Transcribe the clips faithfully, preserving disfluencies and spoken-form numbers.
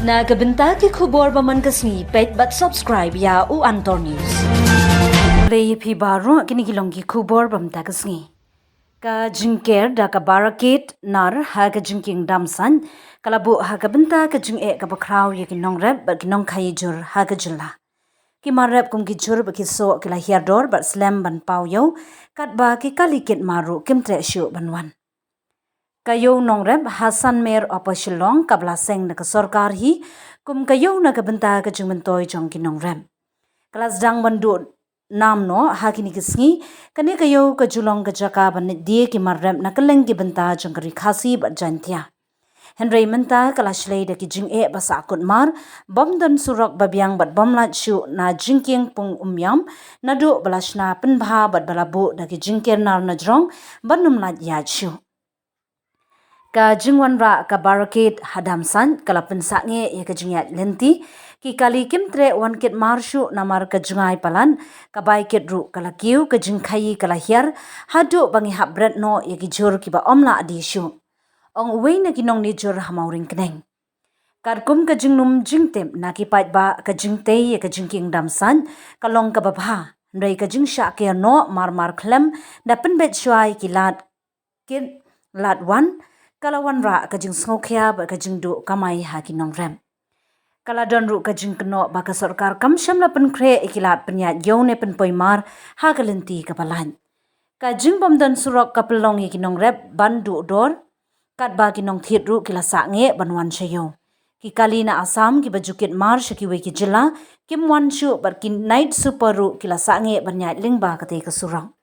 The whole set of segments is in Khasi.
Na ka bynta ki khubor ba man ka sngi, peit bad subscribe ïa u Antor News. Lei phi baroh, kine ki long ki khubor ba mynta ka sngi. Ka jingker da ka barricade nar ha ka jingkieng Damsaiñ ka la buh ha ka bynta ka jingeh kaba khraw ïa ki nongrep bad ki nongkhaïi jur ha ka jylla. Ki mar rep kum ki jur bad ki soh ki la hiar dor bad slem ban paw ïew, katba ki kali kit mar ruh kim treh shuh ban wan. Ka ïew nongrep ha Sanmer Upper Shillong kaba la seng da ka sorkar hi kum ka ïew na ka bynta ka jingmyntoi jong ki nongrep, ka la sdang ban duh nam noh ha kine ki sngi. Kane ka ïew ka ju long ka jaka ban leit die ki mar rep na kylleng ki bynta jong ka Ri Khasi bad Jaintia. Hynrei mynta ka la shlei da ki jingeh ba sahkut mar, bym don surok ba biang bad bym lait shuh na jingkieng Pung Umiam, naduh ba la shna pynbha bad ba la buh da ki jingker nar na jrong ban ym lait ïaid shuh. Ka jingwanrah ka barricade ha Damsaiñ ka la pynsangeh ïa ka jingïaid lynti. Ki kali kim treh wan kit mar shuh namar ka jngai palat, ka bai kit ruh ka la kiew, ka jingkhaïi ka la hiar, haduh ba ngi hap bret noh ïa ki jur kiba ym lah die shuh, ong uwei na ki nongdie jur ha Mawryngkneng. Katkum ka jingnum jingtip na ki paidbah, ka jingtei ïa ka jingkieng Damsaiñ ka long kaba bha, hynrei ka jingshah ker noh mar mar khlem da pynbeit shuwa ïa ki lad kit lad wan, ka la wanrah ka jingsngewkhia bad ka jingduh kamai ha ki nongrep. Ka la don ruh ka jingkynnoh ba ka sorkar kam shym la pynkhreh ïa ki lad pynïaid ïew ne pynpoi mar ha ka lynti kaba lait. Ka jingbym don surok ka pynlong ïa ki nongrep ban duh dor, katba ki nongthied ruh ki la sangeh ban wan sha ïew. Ki kali na Assam kiba ju kit mar sha kiwei ki jylla kim wan shuh bad ki night super ruh ki la sangeh ban ïaid lyngba katei ka surok.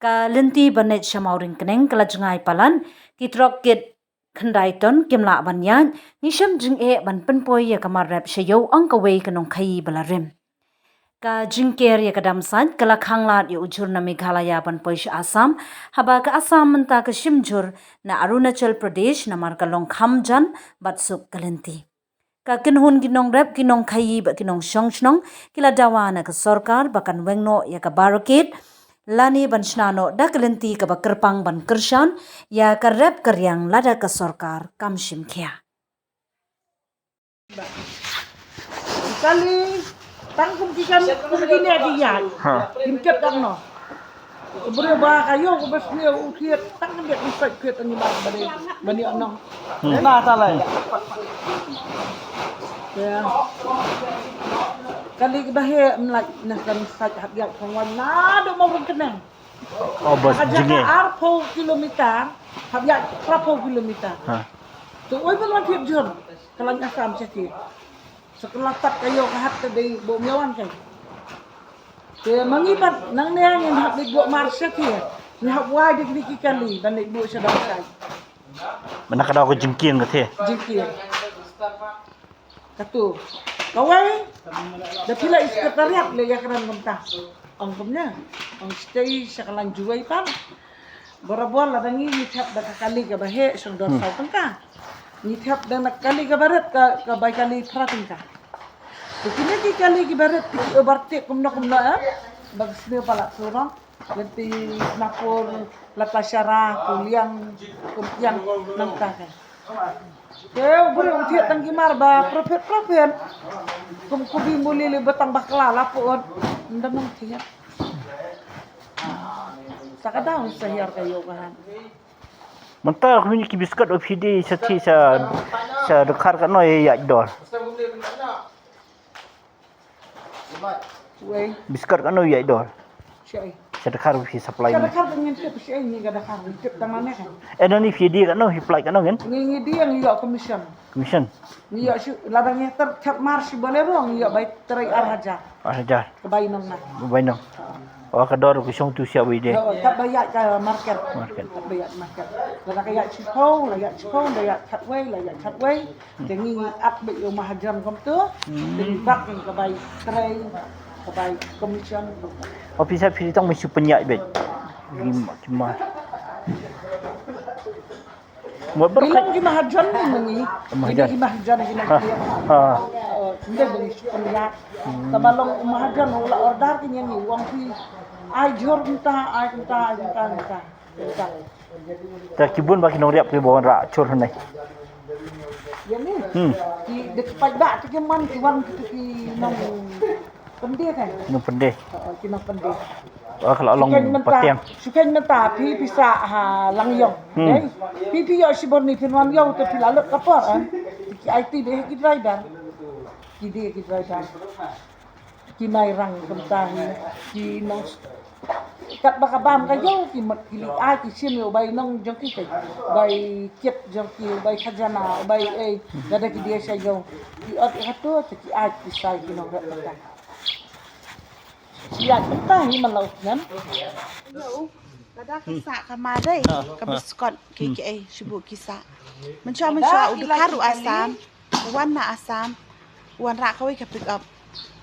Ka lynti ban leit sha Mawryngkneng ka la jngai palat, ki trok kit khyndai ton kim lah ban ïaid, ngi shem jingeh ban pynpoi ïa ka mar rep sha ïew, ong kawei ka nongkhaïi ba la rim. Ka jingker ïa ka Damsaiñ ka la khanglad ïa u jur na Meghalaya ban poi sha Assam, haba ka Assam mynta ka shim jur na Arunachal Pradesh namar ka long kham jan bad suk ka lynti. Ka kynhun ki nongrep, ki nongkhaïi bad ki nongshong shnong ki la dawa na ka sorkar ba kan weng noh ïa ka barricade lane ban shna noh da ka lynti kaba kyrpang ban kyrshan ïa ka rep ka riang lada ka sorkar kam shim khia. Kali tang kum ki kan kum ki ne ki ïaid. Ha. Kim kit tang noh. U briew ba ka ïew, u ba sniew, u thied tang ka miet, u sait thied ani ba ba dei ba ni anong. Hmm. Ba ta lai. Ya. Kali ki ba heh mlai na kan sait hap ïaid khong wan naduh Mawryngkneng. Oh, bas. Ka jaka jingeh arphew kilometer, hap ïaid arphew kilometer. Ha. Tu oi ban wan thied jur ka lain Assam sha ki. Sa ka la pat ka ïew ka hap ka dei bun ïew wan kai. Te ma ngi pat nangne ngin hap leit buh mar sha ki. Ngi hap wai da kine ki kali ban leit buh sha Damsaiñ. Mana ka dei ka jingkieng ka te. Jingkieng. Katu. Kawei da phi la i secretariat leit ïakren kumta. Ong kumne. Ong stay sha ka lain juwei pat. Barabor lada ngi, ngi thep da ka kali kaba heh shong dor saw tyngka. Ngi thep da na ka kali kaba rit ka, ka bai kali phra tyngka. Te kine ki kali kiba rit te ki overtake kumno kumno, eh. Ba ka sniew palat surong. Lynti Nahpur, Latashara, Kuliang, Kumkiang, nangta ka. Te u briew u thied tang ki mar ba profit profit. Kum kubi muli li ba tang bakla la put. Nda nang thied. Sa ka daw sa hiar ka ïew ka han. Mynta kumne ki biscuit o phi die sha ti sha, sha dkhar katno ïaid dor. Wei. Biscuit katno ïaid dor. Sha i. Sha dkhar phi supply. Sha dkhar ngin tip sha i, ngi ka dkhar ngin tip tang mane kan. Eh, nani phi die katno, phi supply katno ngin? Ngi, ngi die ngi ïoh commission. Commission. Ngi ïoh shu, lada ngi ter thep mar shi Bolero ngi ïoh bai trei ar hajar. Ar hajar. Ka bai nong na. Bai nong. Oh, ka dor ka shong tu siap wei de. Oh, ka bai ïaid ka market. Market. Ka bai ïaid market. Lada ka ïaid shiphew, la ïaid shiphew, la ïaid khatwei, la ïaid khatwei. Te ngi ap beit ïa u mahajon kumtu. Hmm. Te ngi bak ngi ka bai trei, ka bai commission. Officer phi tang mih shu pynïaid beit. Ngi ma, ma. Ngi long ki mahajon ni ma ngi. Mahajon. Ngi ki mahajon ki na. Ha. Ha. Oh, ngi dei ba ngi shu pynïaid. Hmm. Taba long u mahajon u la order ki ngi, u ong phi ai jhur mynta, ai mynta, ai mynta, mynta. Mynta. Ta ki bun ba ki nongriap ki ba wanrah jhur hangne. Ïa ni. Hmm. Ki dei ki paidbah te ki man ki wan ki, ki nongpynde kan. Nongpynde. Oh, ki nongpynde. Oh, ka la long patiang. Shu kheiñ mynta phi pisa ha Langiong. Hmm. Phi phi ïoh shibun ni phin wan ïoh te phi la lut ka por, eh. Ki aiti dei ki driver. Ki dei ki driver. Ki Mairang kumta hi, ki nong, katba ka bam ka ïew ki mut ki leit ai ki shim ïa u bai nong jong ki, ki bai kit jong ki, u bai khajana, u bai ei, lada ki die sha ïew ki ot ïa kato te ki ai ki sai ki nongrep kata. Ki ai kata hi man la u khnam. Lada ka sah ka ma dei ka biskot ki ki ei shu buh ki sah. Mynshuwa mynshuwa u dkhar u Assam. Wan na Assam, wan rah kawei ka pick up.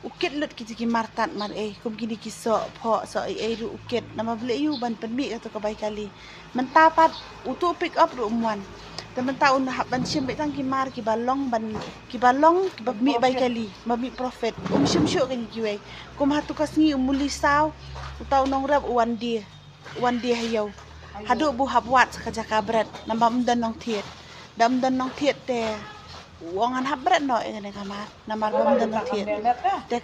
U kit lut kita ki mar tat mar ei, kum kine ki soh phoh soh ei ei ruh u kit, namar balei ïa u ban pynmih kato ka bai kali. Mynta pat uto u pick up ruh um wan. Te mynta un hap ban shim beit tang ki mar kiba long ban, kiba long kiba mih bai kali, ba mih profit. Um shim shuh kane kiwei. Kum hato ka sngi u muli saw, uta u nongrep u wan die. Wan die ha ïew. Haduh ba u hap wad sa ka jaka bret, namar um don nongthied. Da um don nongthied te u ong ngan hap bret noh ïa kane ka mar, namar ba um don nongthied. Te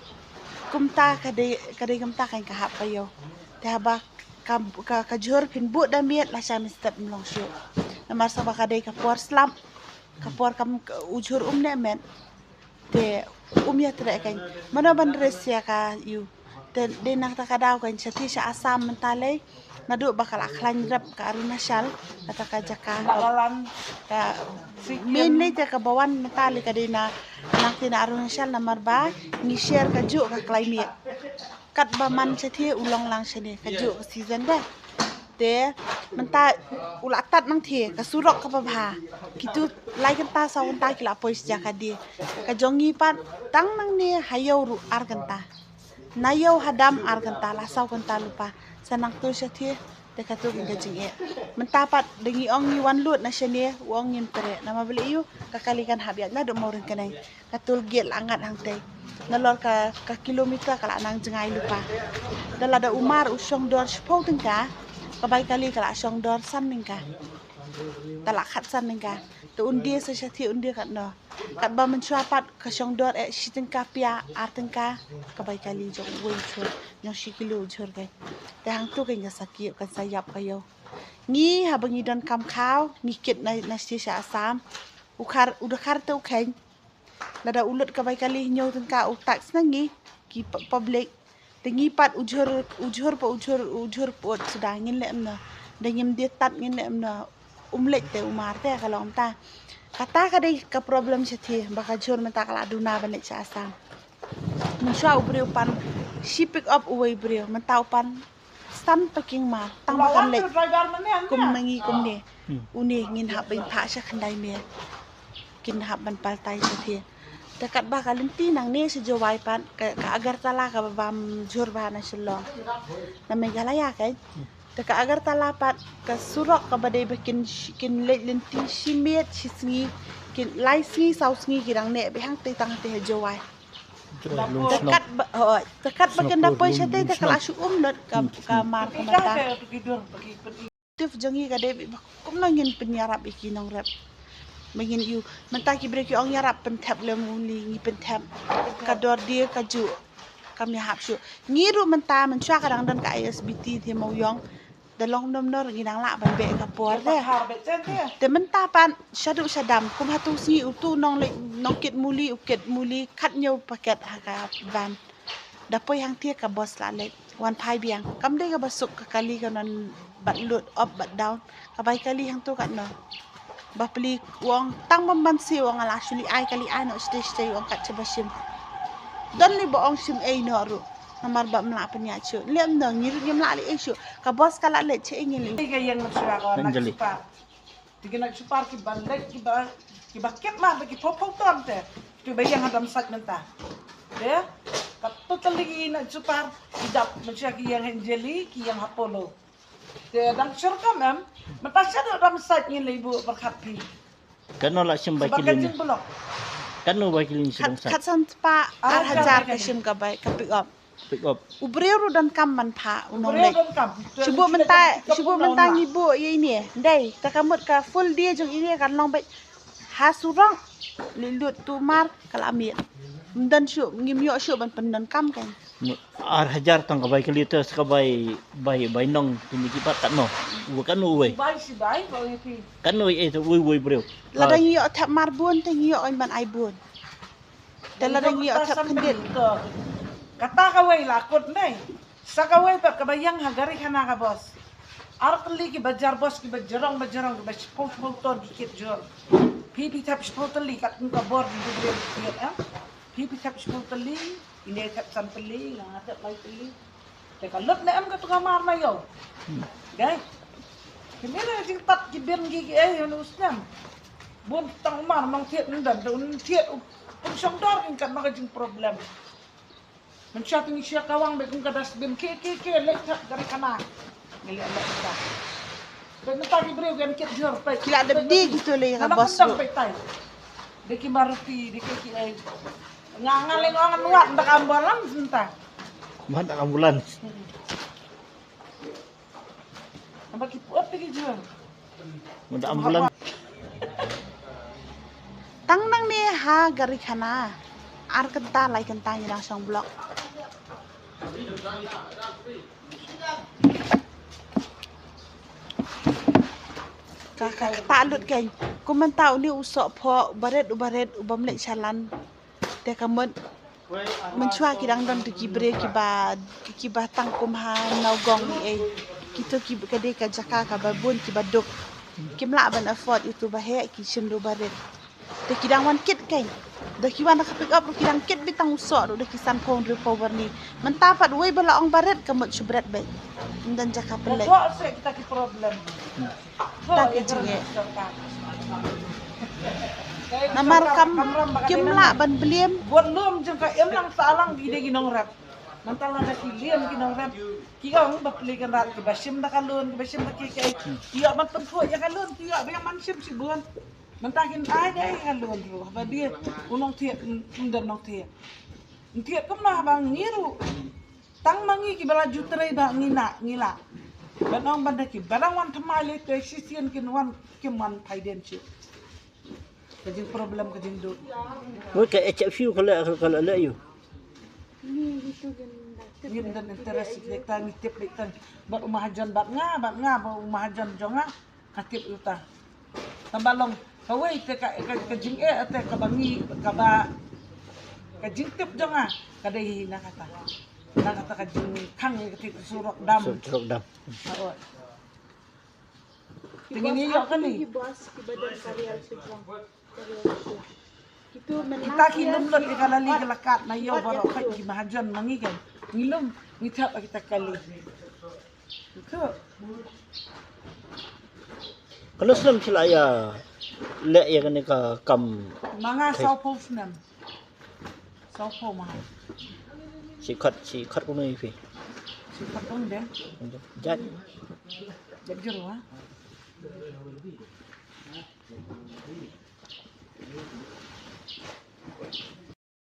kumta ka dei, ka dei kumta kan ka hap ka ïew. Te haba ka, ka, ka jhur phin buh da miet, lashai mynstep um long shuh. Namar sa ba ka dei ka por slap, ka por kam, u jhur um neh met. Te um ïatreh kan. Mano ban risk ïa ka ïew. Te dei na kata ka daw kan shatei sha Assam mynta lei. Naduh ba ka la khlaiñ rep ka Arunachal, kata ka jaka ka, ka main lei te kaba wan mynta lei ka dei na, na kata na Arunachal namar ba ngi share kajuh ka climate. Katba man shatei u long lang shane kajuh ka season de. Te mynta u la tad nangtei ka surok kaba bha. Kitu lai kynta saw kynta ki la poi sha jaka die. Ka jong ngi pat tang nangne ha ïew ruh ar kynta. Na ïew ha dam ar kynta, la saw kynta lypa. Sa nangtu shatei te katu ka jingeh. Mynta pat da ngi ong ngi wan lut na shane, u ong ngim treh. Namar balei ïa u ka kali kan hap ïaid naduh Mawryngkneng. Ka toll gate la ngat hangtei. Nalor ka, ka kilometer ka la nang jngai lypa. Da lada u mar u shong dor shiphew tyngka, ka bai kali ka la shong dor san tyngka. Da la khatsan tyngka. Te un die sa shatei un die katno. Katba mynshuwa pat ka shong dor eh shi tyngka pia, ar tyngka, ka bai kali jong uwei u jhur, jong shi kilo u jhur kan. Te hangtu kan ka sa kyiuh, kan sa ïap ka ïew. Ngi haba ngi don kam khaw, ngi kit na, na shatei sha Assam. U khar, u dkhar te u kheiñ. Lada u lut ka bai kali hynñiew tyngka u tax na ngi ki pu-, public. Te ngi pat u jhur, u jhur pa u jhur, u jhur put suda ngin leh kumno. Da ngim die tad ngin leh kumno. Um leit te u mar te ka long ta. Kata ka dei ka problem shatei ba ka jhur mynta ka la duna ban leit sha Assam. Mynshuwa u briew pan shi pick up uwei u briew mynta u pan san parking mar tang ba kan leit. Kum ma ngi kumne. Hmm. Une ngin hap ban phah sha khyndai miet. Kin hap ban paltai shatei. Te katba ka lynti nangne sha Jowai pat ka, ka Agartala kaba bam jhur bha na Shillong. Na Meghalaya kan. Te ka Agartala pat ka surok kaba dei ba kin sh-, kin leit lynti shi miet shi sngi, kin lai sngi saw sngi ki dang neh beit hangtei tang hangtei ha Jowai. Te katba, oh, te katba kan da poi shatei te ka la shu um lut ka, ka mar ka mata. Tip jong ngi ka dei ba kumno ngin pynïarap ïa ki nongrep. Ba ngin ïoh mynta ki briew ki ong ïarap pynthep lem u li ngi pynthep. Ka dor die kajuh kam ïahap shuh. Ngi ruh mynta mynshuwa ka dang don ka I S B T te Mawïong. Da long nom nor ngi dang lah ban beh ka por te. Te mynta pat shaduh shadam kum hatu sngi utu nong leit nong kit muli u kit muli khat hynñiew paket ha ka van. Da poi hangtei ka bos la leit wan phai biang. Kam dei kaba suk ka kali ka nang bat lut up bat down. Ka bai kali hangtu katno. Ba pli u ong tang bym ban siew u ong ala shu li ai kali ai noh shatei shatei u ong kat shaba shim. Don li ba ong shim ei noh ruh. Namar ba ym lah pynïaid shuh. Lem noh ngi ruh ngim lah li ei shuh. Ka bos ka la leit sha ei ngi li. Ka ïeng mynshuwa ka wan Anjali. Super. Te ki night super kiba leit kiba, kiba kit mar ba ki phew phew ton te. Kiba ïeng ha Dumsait mynta. Te ka totally ki night super ki dap mynshuwa ki ïeng ha Anjali ki ïeng ha Polo. Te dang sure kam em mynta shaduh Dumsait ngin leit buh pyrkhat phi. Katno la shim bai kili ne? Katno bai kili ne sha Dumsait? Khatsan spah ar hajar ka shim ka bai ka pick up. Pick up. U briew ruh donkam ban phah u nongleit. Shu buh mynta, shu buh mynta ngi buh ïa ine. Dei, te ka mut ka full day jong ine kan long beit Ha surok, li lut tu mar, ka la miet. Ym don shuh, ngim ïoh shuh ban pyndonkam kan. Ar hajar tang ka bai kali te, sa ka bai, bai, bai nong, tu mi ki pat katno. Wa katno wei. Bai si bai, bai pi. Katno wei, eh, tu wei, wei briew. Lada ngi ïoh thep mar bun, te ngi ïoh ban ai bun. Te lada ngi ïoh thep khyndiat. Kata ka wei la kut nei. Sa ka wei pat kaba ïeng ha gari khana ka bos. Ar tylli ki ba jar bos ki ba jrong ba jrong ki ba shiphew shiphew ton ki kit jur. Phi phi thep shiphew tylli kat kum ka bor di dubri ki kit, eh. Phi phi thep shiphew tylli, ine thep san tylli, nga thep lai tylli. Te ka lut ne em ka tu ka mar na ïoh. Gai. Kine la jingtat ki bin ki ki eh ïoh nu snem. Bun tang mar nong thied ndan te un thied un shong dor in kat ma ka jing problem. Mynshuwa te ngi shia kawang bad kum ka dustbin, ke, ke, ke, leh thep gari khana. Ngi leh leh thep. Bad mynta ki briew gan kit jur peit. Ki la dep di gitu leh ka bos ruh. Peit tai. Dei ki Maruti, dei ki ki ai. Nga, nga leh nga ngan wat da ka ambulance mynta. Wan da ka ambulance. Hmm. Namar ki put te ki jur. Mut ambulance. Tang nangne ha gari khana. Ar kynta lai kynta ngi dang shong block. Ka, ka, ka ta lut kein. Kumta une u soh phoh, u barit, u barit, u bym leit shalan. Te ka mut, mynshuwa ki dang don tu ki briew kiba, kiba tang kum ha Nongkong ei. Kito ki ka dei ka jaka kaba bun kiba duk. Kim lah ban afford itu ba heh ki shim da u barit. Te ki dang wan kit kein. Da ki wan da ka pick up ruh ki dang kit beit tang u soh ruh da ki san phew hynriew phew byrni. Mynta pat wei ba la ong barit ka mut shu bret beit. Ym don jaka pynleit. Tok se kita ki problem. Ta ki jingeh. Namar kam kim lah ban blame. Bun lum jong ka im lang sah lang ki dei ki nongrep. Mynta lada ki liam ki nongrep. Ki ong ba plie kan rat kiba shim da ka loan, kiba shim da ki ki. Ki ïoh ban pynthuh ïa ka loan, ki ïoh ban man shim shibun. Mynta kin ai dei ka loan ruh. Haba dei u nongthied, ym don nongthied. Nthied kumno haba ngi ruh. Tang ma ngi kiba la ju trei ba ngi na, ngi la. Ban ong ban da ki, ba dang wan thymmai lei te shisien kin wan, kim wan phaiden shuh. Ka jing problem ka jingduk. Wei ka H F U ka la, ka la leh ïa u. Ngim don interest lei tang ngi tip lei tang. Bad u mahajon bad nga, bad nga bad u mahajon jong nga. Ka tip uta. Tang ba long kawei te ka, ka, ka jingeh te kaba ngi, kaba ka jingtip jong nga ka dei hi na kata. Na kata ka jingkhang ïa ka tip surok dam. Sur-, surok dam. Ha, oi. Te ngin ïoh kane. Ki bos kiba don ka rial shuh jong. Ka rial shuh. Kita ki lum lut ïa ka lali ka la kat na ïoh baroh ki mahajon ma ngi kan. Ngi lum, ngi thap kita kali. Itu. Kano snem sila ïa leh ïa kane ka kam? Ma nga saw phew snem. Saw phew ma. Shi khot, shi khot kumno ïa phi? Shi khot kumno dei? Jait. Jait jur wa.